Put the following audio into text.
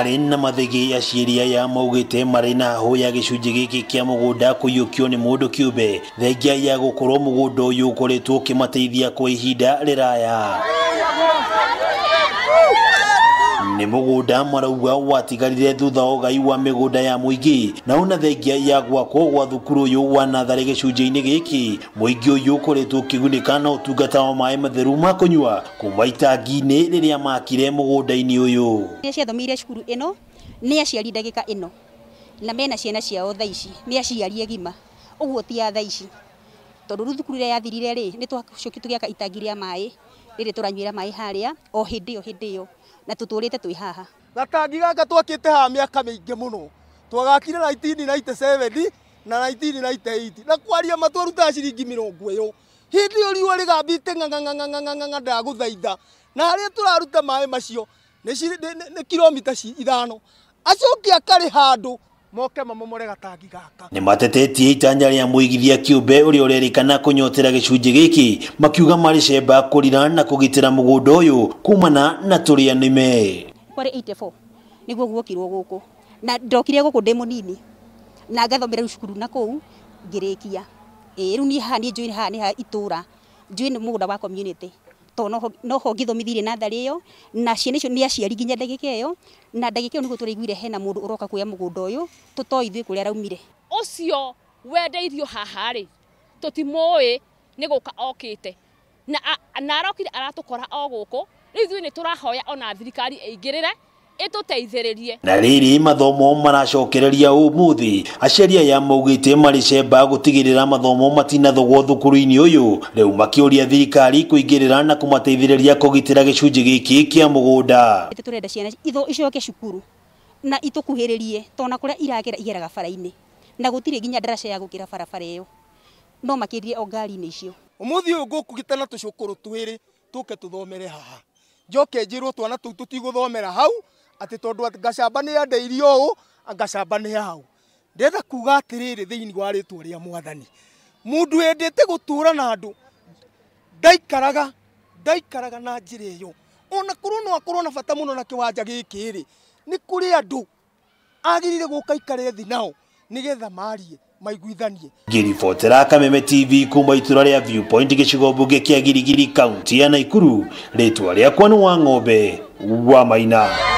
Marĩ na mathĩgĩ aciari aya maugĩte marĩ na hahũ ya gĩcunjĩ gĩkĩ kĩa mũgũnda kũiyũkio nĩ mũndũ kĩũmbe, thengia ya gũkorwo mũgũnda ũyũ ũkoretwo ũkĩmateithia kwa ihinda rĩraya. Nĩ mũgũnda marauga watigarire thutha wa ũgai wa mĩgũnda ya mũingĩ, na ona thengia ya gwakwo gwa thukuru ũyũ wa natharĩ gĩcunjĩ-inĩ gĩkĩ, mũingĩ ũyũ ũkoretwo ũkĩgunĩka na ũtungata wa maĩ matheru ma kũnyua kuma itangi-inĩ rĩrĩa makire mũgũnda-inĩ ũyũ. Iria ciathomeire cukuru ĩno nĩ aciari ndagĩka ĩno na mena ciana ciao thaa ici, nĩ aciari agima, ũguo ti a thaa ici, tondũ rĩu thukuru ĩrĩa yathirire rĩ, nĩ twacokire tũgĩaka itangi rĩa maĩ rĩrĩ tũranyuĩra maĩ harĩa o hĩndĩ ĩyo hĩndĩ ĩyo, na tũtũrĩte twĩ haha. Gatangi gaka twakĩte haha mĩaka mĩingĩ mũno, twagakire 1997 na 1998, na kwaria ma twarutaga ciringi mĩrongo ĩyo. Hĩndĩ ĩyo riũa rĩgambĩte ng'ang'ang'ang'ang'ang'a ndagũthaitha, na harĩa tũraruta maĩ macio nĩ kilomita 5, acoke akarĩ handũ moke mamomore gatangi gaka. Nĩ matetetie itanya rĩa mũigithia kĩũmbe ũrĩa ũrerĩkana kũnyotera gĩcunjĩ gĩkĩ, makiuga marĩ cemba kũrira na kũgitĩra mũgũnda ũyũ kumana na tũrĩa nĩme. Kwarĩ 84 nĩguo guokirwo gũkũ, na ndokire gũkũ ndĩ mũnini na ngathomera rĩu cukuru na kũu ngĩrĩkia. Ĩĩ rĩu niĩ haha niĩ njũĩ haha nĩ ha itũra, njũĩ nĩ mũgũnda wa community, tondũ noho ngĩthomithirie natharĩ ĩyo, na ciana icio nĩ aciari nginya ndagĩka ĩyo, na ndagĩka ĩyo nĩguo tũraiguire hena mũndũ ũroka kuoya mũgũnda ũyũ, tũtoĩ ithuĩ kũrĩa araumire. Ũcio wendeirio haha rĩ, tũtimũĩ nĩ gũka okĩte, na arokire aratũkora o gũkũ. Rĩu ithuĩ nĩ tũrahoya ona thirikari ĩingĩrĩre ĩtũteithĩrĩrie. Na rĩrĩ mathomo maracokereria ũmũthĩ, aciari aya maugĩte marĩ cemba gũtigĩrĩra mathomo matinathogwo thukuru-inĩ ũyũ, rĩu makĩũria thirikari kũingĩrĩra na kũmateithĩrĩria kũgitĩra gĩcunjĩ gĩkĩ kĩa mũgũnda. Tũrenda ciana icoke cukuru na itũkuhĩrĩrie, tondũ ona kũrĩa iragera igeraga bara-inĩ, na gũtirĩ nginya ndaraca ya gũkĩra barabara ĩyo, no makĩrie o ngari-inĩ icio. Ũmũthĩ ũyũ ngũkũgita na tũcũkũrũ twĩrĩ tũke tũthomere haha, njoke njĩrwo twana tũu tũtigũthomera hau, atĩ tondũ atĩ Gacamba nĩ endeirio ũũ, Gacamba nĩ hau. Ndĩrenda kuga atĩrĩrĩ thĩinĩ wa rĩtwa rĩa Mwathani, mũndũ wendete gũtũra na andũ ndaikaraga na njĩra ĩyo, ona korwo no akorwo na bata mũno na kĩwanja gĩkĩ rĩ, nĩ kũrĩ andũ agĩrĩire gũka ikare thĩ nao nĩgetha marie maiguithanie. Ngĩribotera Kameme TV kuma itũra rĩa Viewpoint gĩcigo mbunge kĩa Giligili kaunti ya Naikuru, rĩtwa rĩakwa nĩ Wang'ombe wa Maina.